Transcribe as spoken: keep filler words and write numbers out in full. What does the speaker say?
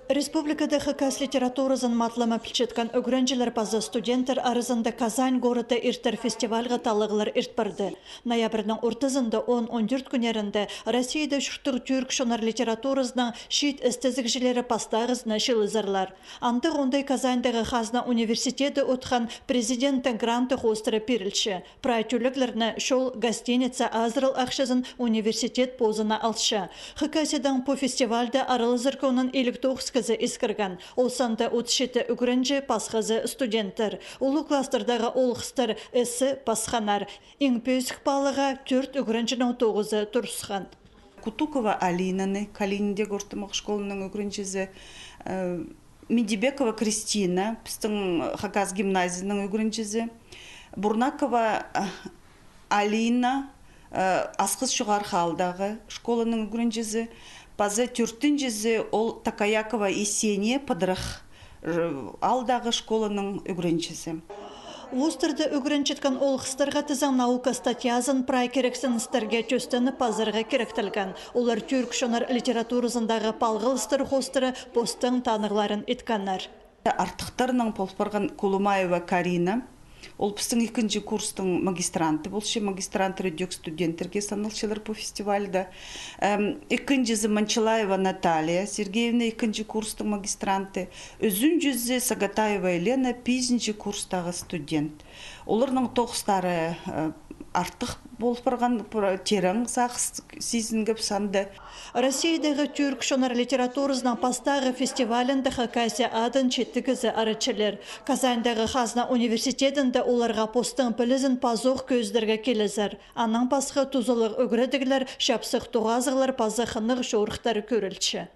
Республикада хакас литературазын матырлап пілчеткен ӱгренҷілер паза студенттер аразында Казань городта иртер фестивальға таллағлар ирт парды. Ноябрьның ортызында, он, он тӧрт кӱннерінде Россияда чуртығ тӱрк чонар литературазының чиит істезігҷілері пастағызына чыылызарлар. Андағ оңдай Казаньдағы хазна университеті утхан президенттің гранты хоостыра пирілче. Прай тӧлеглерні, чол, гостиница азырал ахчазын университет позына алча. Хакасиядаң пу фестивальда араласар кӧңнін илиг тоғыс кізі искірген. Ол санда отыс читі ӱгренҷі, пасхазы студенттер. Улуғ класстардағы оолғыстар ісі пасханнар. Иң пӧзік палығға тӧрт ӱгренҷінің тоғызы турысхан. Кутукова Алинаны, Калининдегі ортымах школаның ӱгренҷізі, э, Миндибекова Кристина, пістің хакас гимназияның ӱгренҷізі, Бурнакова, э, Алина, э, Асхыс чоғархы аалдағы школаның ӱгренҷізі, паза тӧртінҷізі ол Такаякова Есения, Пыдырах, э, аалдағы школаның ӱгренҷізі. Вузтарда ӱгренчеткен оолғыстарға тізең наука статьязын прай кирексіністерге тӧстеніп пазарға киректелген. Олар тӱрк чонар литературазындағы палғалыстар хоостыра постың танығларын иткеннер. Артыхтарның пол парған Кулумаева Карина. Ол пістің ікінҷі курстың магистранты полча, магистранттар ідӧк студенттерге саналчалар пу фестивальда. Эм, ікінҷізі Манчалаева Наталья Сергеевна, ікінҷі курстың магистранты. Ӱзінҷізі Сагатаева Елена, пизінҷі курстағы студент. Оларның тоғыстары, э, артых пол парған, пра-, терең сағыс сизінгебіс анда. Россиядағы тӱрк чонар литературазының пастағы фестивалінде Хакасия адын читі кізі арачалар. Казаньдағы хазна университетінде оларға постың пілізін пазох кӧзідерге килізер. Анаң пасха тузалығ ӱгредіглер, чапсых тоғазығлар паза хынығ чорыхтар кӧрілче.